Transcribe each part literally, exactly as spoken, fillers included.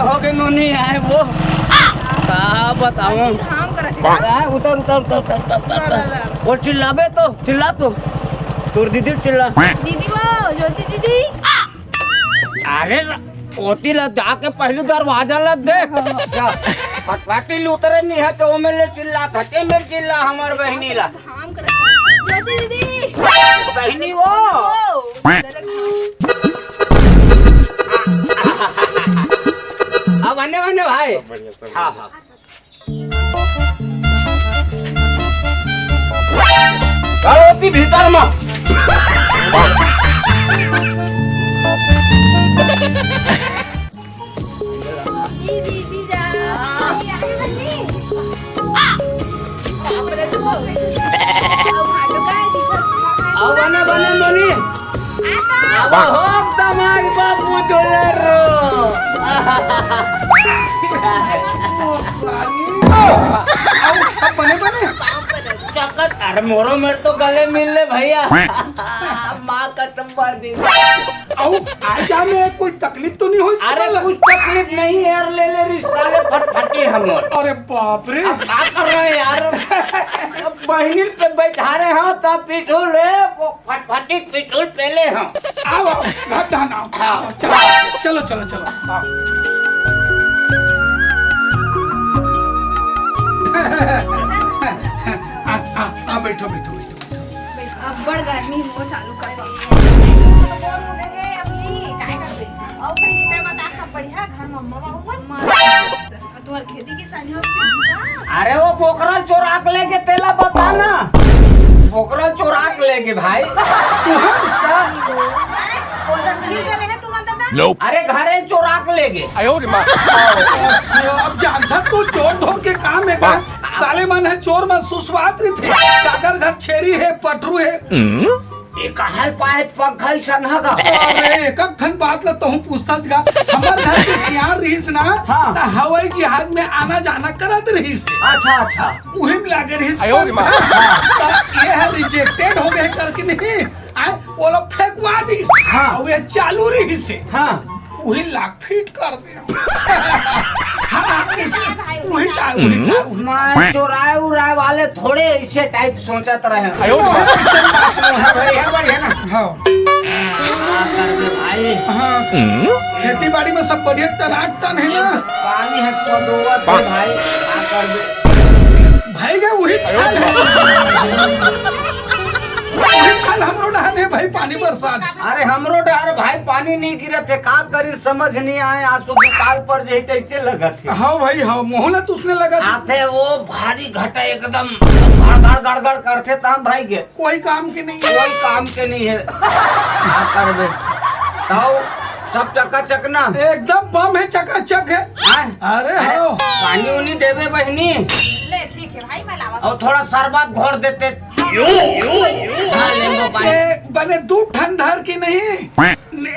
हो गए नोनी आए वो। का बताऊं? हम करत हन। आए, उतर, उतर, उतर, उतर, उतर, उतर। ला, ला, ला। वो चिल्लाबे तो, चिल्ला तो। तोर दीदी चिल्ला। दीदी वो, ज्योति दीदी। अरे, ओती ला जाके पहले दरवाजा ला देख। फटफटी ले उतरे नहीं है तो ओमे ले चिल्ला थके, मेरे चिल्ला हमार बहनी ला। काम कर। ज्योति दीदी। बहनी वो। ओ। अब आने वाले भाई। बढ़िया, सब हाँ, बढ़िया। हाँ। का होती भीतर में? दीदी, जीजा। बाप रे, तू। अब हाथों का है, जीजा। अब बने, बने, नोनी। आता। अब हो, दमाद बाबू दुलरो। अब बने, बने। बाप रे। चकत, अरे मोरो मेरे तो गले मिल ले भैया। माँ कसम भर दी। अउ, आजा में कोई तकलीफ तो नहीं होई? अरे, कुछ तकलीफ नहीं है यार, ले ले रिश्ता ले फटफटी हम। अरे बाप रे। अब का कर रहे हैं यार? अब बहनी पे बैठा रहे हो, तब पीछू ले, वो फटफटी पीछू पहले हो। आओ, आओ, घर जाना। हाँ। चलो, चलो, चलो, चलो। हाँ। आ, आ, आ, बैठो, बैठो, बैठो। अब्बड़ गर्मी हो चालू कर दी। बोर हो गए रे अभी, काय करबे? अउ फिर इतना बता, सब बढ़िया, घर मम्मा बाबू मन? मस्त। और तुम्हार खेती किसानी हो गई? अरे वो बोकरल चोराक लेके तेला बता ना। बोकरल चोराक लेके भाई। तू हम का? वो जब खेल कर रहे हैं, तू बता ना। अरे घरे चोराक लेके। अच्छा, अब जानता तू चोर ढोर के काम है का? साले मन है चोर मन सुसवात रहिथे। काकर घर छेरी है, पटरू है। एक हल पाए पंखा ही सनहा का। अरे, एक ठन बात ला तहूँ पूछता गा। हमर घर के सियार रहिस ना, हाँ। त हवाई जहाज में आना जाना करत रहिस। अच्छा, अच्छा। उही में लागे रहिस। आयो रे माँ। त ये है रिजेक्टेड हो गए करके नहीं, आ, वो लोग फेंकवा दिस। हाँ। अउ ये चालू रहिस। हाँ। उही लाग फिट कर दे। हाँ, उही टाइप, उही टाइप, उही टाइप। मैं चोराए उराए वाले थोड़े ऐसे टाइप सोचत रहे। आयो रे बाप। ऐसे बात नहीं है, बढ़िया, बढ़िया ना। हाँ। का करबे भाई? हाँ। खेती बाड़ी में सब बढ़िया टनाटन है ना? पानी है, पदोवत है भाई, का करबे? भाई गे उही छाल है। उही छाल हमरो डहन है भाई, पानी बरसात। अरे हमरो डहर भाई पानी नहीं गिरत है, का करी समझ नहीं आए, आंसू दुकाल पर जही तैसे लगत है। हाँ भाई, हाँ, मोहलत उसने लगा था। आते वो भारी घटा एकदम गड़गड़ गड़गड़ करते त हम भाई गे। कोई काम के नहीं है। कोई काम के नहीं है। का करबे? ताऊ, सब चकाचक ना? एकदम बम है, चकाचक है। हाँ? अरे अरे, हो। पानी उनी देबे बहनी। ले, ठीक है भाई, मैं लावा। और थोड़ा शरबत घोर देते। हाँ, नींबू पानी। ए, बने दू ठन धर के नहीं,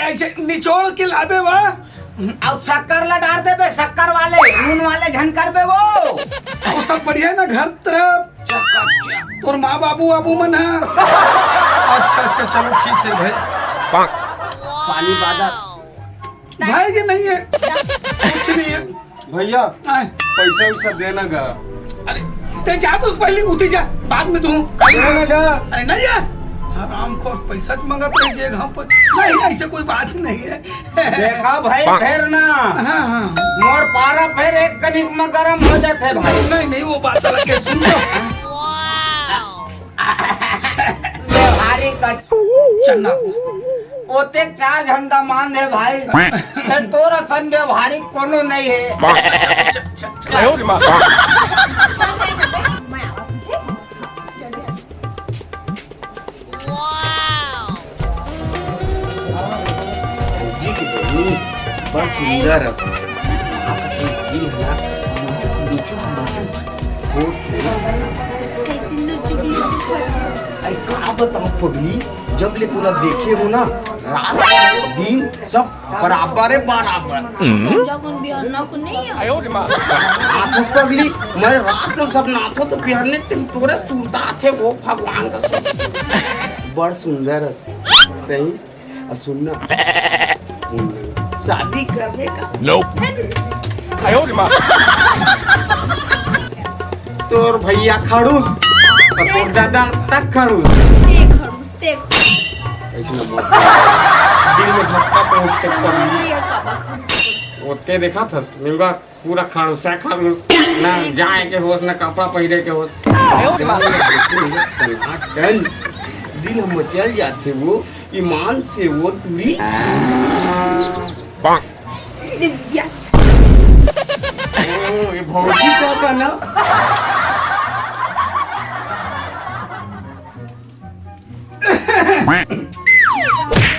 ऐसे निचोड़ के लाबे वा। अब शक्कर ला डाल देबे, शक्कर वाले, नून वाले झन करबे वो। और सब बढ़िया ना घर तरफ? चकाचक। तोर माँ बाबू आबू मन है? अच्छा, अच्छा, चलो ठीक है भाई। पानी बादल। भाई के नहीं है, कुछ नहीं है। भैया, आए। पैसा वैसा देना गा। अरे, ते जा तो पहले उठी जा, बाद में तू। देना गा। अरे नहीं है, हराम खोर पैसा च मंगत रही जे घाव पर। नहीं, ऐसे कोई बात नहीं है। देखा भाई, फिर ना। हाँ, हाँ। मोर पारा फिर एक कनिक में गरम हो जाते भाई। नहीं, नहीं, वो बात अलग है, सुन लो। व्यवहारी का चन्ना। ओते चार झंडा मान दे भाई। फिर तोर असन व्यवहारी कोनो नहीं है। जी की बहनी, बड़ सुंदर अस। आपस में की है ना, लुचुक, लुचुक, लुचुक होत है। कैसे लुचुक, लुचुक होत है? अरे का बताऊं पगली, जब ले तोला देखे हो ना, रात दिन सब बराबर है, बराबर। समझा कौन बिहान ना को नहीं है। आखस पगली, मैं रात को सब नाथो तो बिहान ने तुम तोरे सुरता थे वो भगवान का सुरता। बड़ सुंदर अस, सही। आ सुन ना, शादी करने का। तोर भैया खड़ूस और तोर दादा तक खड़ूस। ते खड़ूस, ते खड़ूस। ऐसे ना बोल। दिल में धक्का पहुंचते पड़ी। ओते देखा था मिलवा पूरा खड़ूसा खड़ूस। ना जाए के होश ना कपड़ा पहिरे के होश। दिल में चल जाते वो ईमान से वो टूरी। भौजी का ना।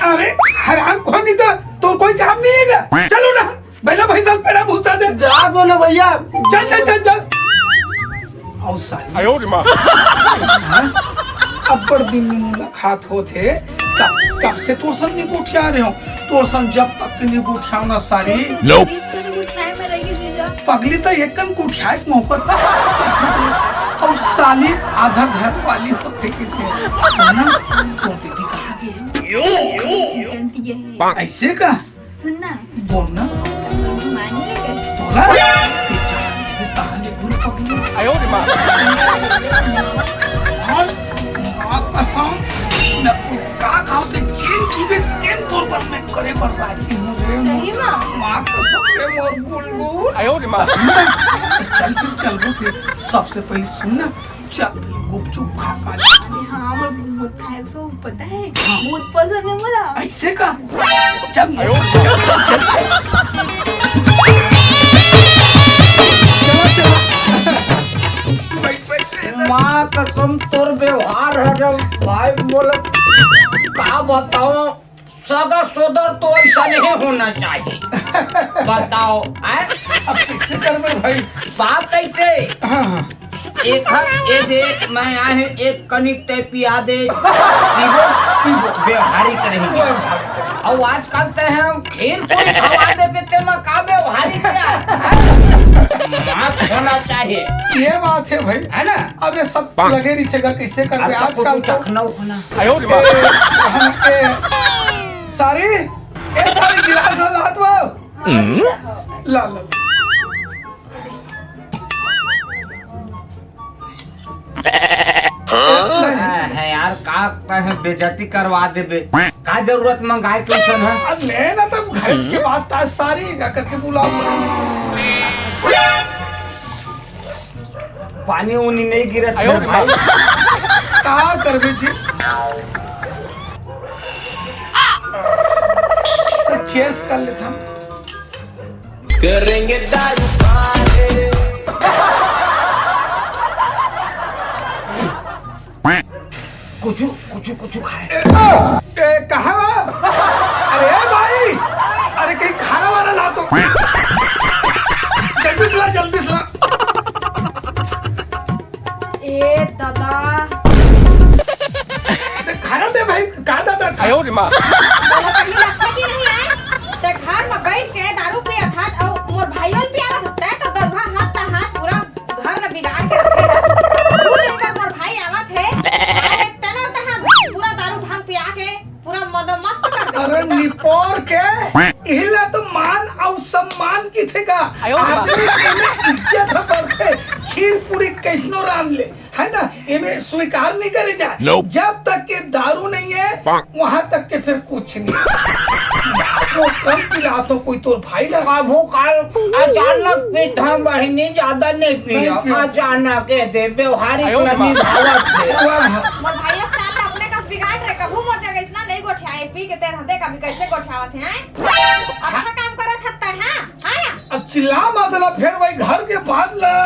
अरे हराम खोनी तो, तो कोई काम नहीं है क्या? चलो ना, पहला भाई साहब पैरा भूसा दे। जा दो ना भैया। चल चल चल चल। आओ साली। हाँ? अब्बड़ दिन में मुलाकात होत हे, तब, तब से तोर सन नहीं गोठिया रहे हो। तोर सन जब तक के नहीं गोठियाओ ना साली। बीच में गोठियाए में रहिए जीजा। पगली तो एक कन गोठियाए के मौका। अब साली आधा घर वाली होते के थे। सुन ना, तोर दीदी कहाँ गई है? जानती है। ऐसे का? सुन ना। बोल ना। मानी नहीं कर। तोला? ये जान दे, कहाँ ले घुस पगली? और माँ कसम, मैं तू का खाओ ते चेन की बे तेन तोर पर मैं करे पर राजी हूँ रे। सही में? माँ कसम रे मोर गुलगुल। सुन ना, चल फिर चल वो फिर सबसे पहले सुन ना, चल पहले गुपचुप खा खा। हाँ, मैं बहुत खाए सो पता है, बहुत पसंद है मला। ऐसे का? चल चल चल चल। चलो चलो। बैठ बैठ। माँ कसम तोर व्यवहार है रे भाई, मोला का बताओ, सगा सोदर तो ऐसा नहीं होना चाहिए। बताओ, हैं? अब कैसे करबे भाई? बात ऐसे, हाँ हाँ। एक हाथ ये दे, मैं आए हैं, एक कनिक ते पिया दे, पीबो, पीबो, व्यवहारिक रहेंगे। और आजकल ते हैं खीर पूरी खवा दे, ते में का व्यवहारिक क्या है? मास्क होना चाहिए, ये बात है भाई। है ना? अब ये सब लगे रहिथेगा, कैसे करबे अब तो आजकल कुछ तो। चखना उखना। ए, हम, ए, सारी, ए सारी गिलास ला लात वो। ला ला। है यार, का कहे बेइज्जती करवा देबे, का जरूरत मंगाए ट्यूशन है? अब ले ना तब घर के बात आज सारी का करके बुलाओ। पानी उनी नहीं गिरत है भाई। का करबे जी? चेस कर लेता। करेंगे दारू पारे। कुछ कुछ कुछ खाए। ए, कहाँ बा? अरे भाई, अरे कहीं खाना वाना ला तो। जल्दी से ला, जल्दी से ला। ए दादा। अरे खाना दे भाई, का दादा खा। बोला कहीं रखा कि नहीं आए? ते घर में बैठ के दारू पिया था और मोर भाइयों पियावत होता है तो दरुहा हाथ ता हाथ पूरा घर में बिगाड़ के रखे है। दू दिन पर मोर भाई आवत है, आए तना तहाँ पूरा दारू भांग पिया के पूरा मद मस्त कर दे। अरे निपोर के इहला तो मान और सम्मान की थे का। आदमी के में इज्जत है बढ़ते, खीर पूरी कैसनो रांध ले, है ना? इमे स्वीकार नहीं करे जाए। जब तक के दारू नहीं है, वहां तक के फिर कुछ नहीं। वो कम पिलातो कोई तोर भाई ला। कभू काल अचानक पीठा बहिनी ज्यादा नहीं पियो। नहीं पियो। अचानक के दे व्यवहारिक लगी भावत है। वाह। मोर भाइयों के साथ अपने का बिगाड़ रहे, कभू मोर जगह इतना नहीं गोठियाए, पी के तेरे हदे का भी कैसे गोठियावत है, हैं? अच्छा काम करत हत्ता है, है ना? अब चिल्ला मत ना, फिर भाई घर के बात ला।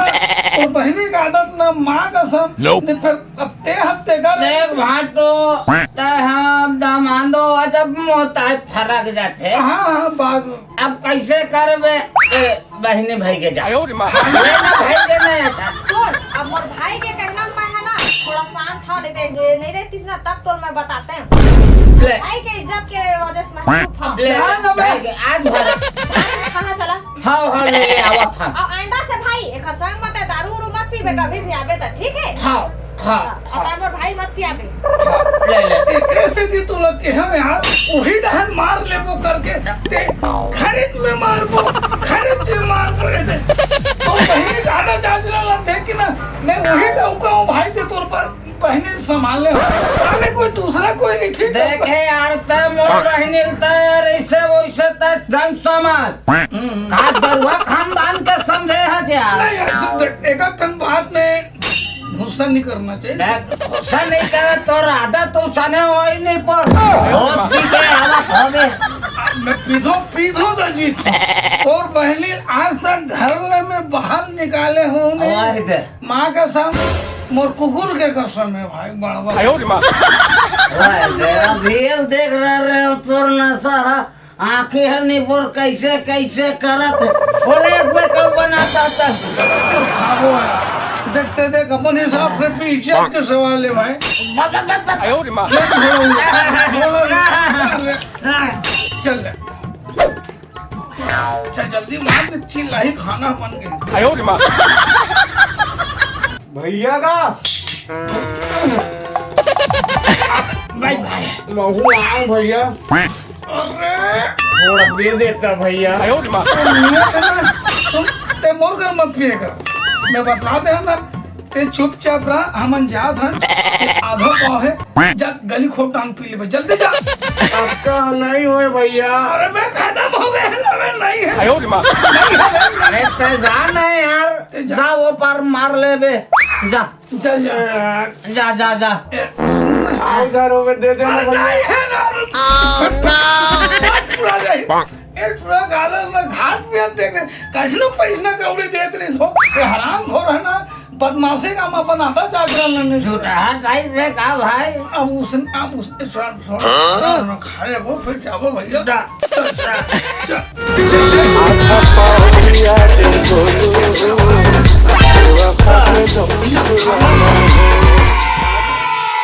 और बहिनी का आदत ना, माँ कसम। नहीं फिर अब ते हत्ते कर। देख भाटो, ते हम दामांदो जब मोहताज फरक जाते। हाँ हाँ, बात। अब कैसे करबे? ए, बहिनी भाई के जा। ले ना भाई के नहीं आता। सुन, अब मोर भाई के कहना में है ना, थोड़ा शांत था, नहीं तो नहीं रहती ना, तब तो मैं बताते हैं। ले। भाई के इज्जत के वजह से मैं चुप हूँ। ले, जा ना बे। भाई के आज भर। खाना चला। हाँ, हाँ, ले, ले, आवत हम। और आइंदा से भाई एक संग मत दारू उरू मत पीबे कभी भी आबे तो, ठीक है? हाँ, हाँ, और मोर भाई मत पियाबे। ले, ले। एकरे से कि तू लोग के हम यार, वही डहर मार लेबो करके, ते खरीद में मारबो, खरीद में मारबो, ये दे। तो बहिनी ज्यादा जांच रहा थे कि ना, मैं वही डौका हूँ भाई, ते तोर पर बहिनी संभाल ले। साले कोई दूसरा कोई नहीं थी। देखे यार, ते मोर बहिनी ते यार, ऐसे वैसे ते धन समाज। हम्म। का बरुआ खानदान के समझे है क्या? नहीं, ऐसे देख, एक ठन बात में गुस्सा नहीं करना चाहिए। मैं गुस्सा नहीं करे, तोर आदत तो सने हो ही नहीं पर। रोज पी के आवत हवे। मैं पीधो, पीधो तो जीत। और बहनी आज तक घर में, में बाहर निकाले हूँ नहीं। वाह बे। माँ कसम, मोर कुकुर के कसम है भाई, बड़वा। आयो रे माँ। वाह बे, अभी देख रहे हो तोर नशा है। आंखें हर निपोर कैसे कैसे करत है। बोले एक बेर कब बनाता था। चुप खाबो है। देखते देख अपन हिसाब से भी इज्जत के सवाल है भाई। बस, बस, बस, बस। आयो रे माँ। ले छोड़ो। बोलो रे। चल ले। चल जल्दी मार, चिल्लाही खाना बन गए। आयो रे माँ। भैया का भाई, भाई। महू आऊं भैया। अरे। थोड़ा दे देता भैया। आयो रे माँ। सुन, ते मोर घर मत पिए कर। मैं बतला दे ना, ते चुपचाप रह, हमन जात हन। आधा पाव है, जा गली खोटा में पी लेबे, जल्दी जा। अब का नहीं होए भैया। अरे मैं खत्म हो गए ना, मैं नहीं है। आयो रे माँ। नहीं है, नहीं है। अरे ते जा ना यार, ते जा। जा वो पार मार लेबे, जा। चल जा। जा, जा, जा। ए, सुन ना। आओ जा, रोबे, दे दे ना अरे भैया। नहीं है ना। Oh, no। पूरा नहीं। ए, पूरा गालस में घाट पे देख, कइसनो पैसा कौड़ी देत रही हो। ये हरामखोर है ना, बदमाशी का हम अपन आधा जागरण लेने से। झूठा टाइप से का भाई? अब उस, अब उस, सुन, सुन, हाँ? सुन, खा ले वो, फिर जाबो भैया। जा। चल, चल, चल।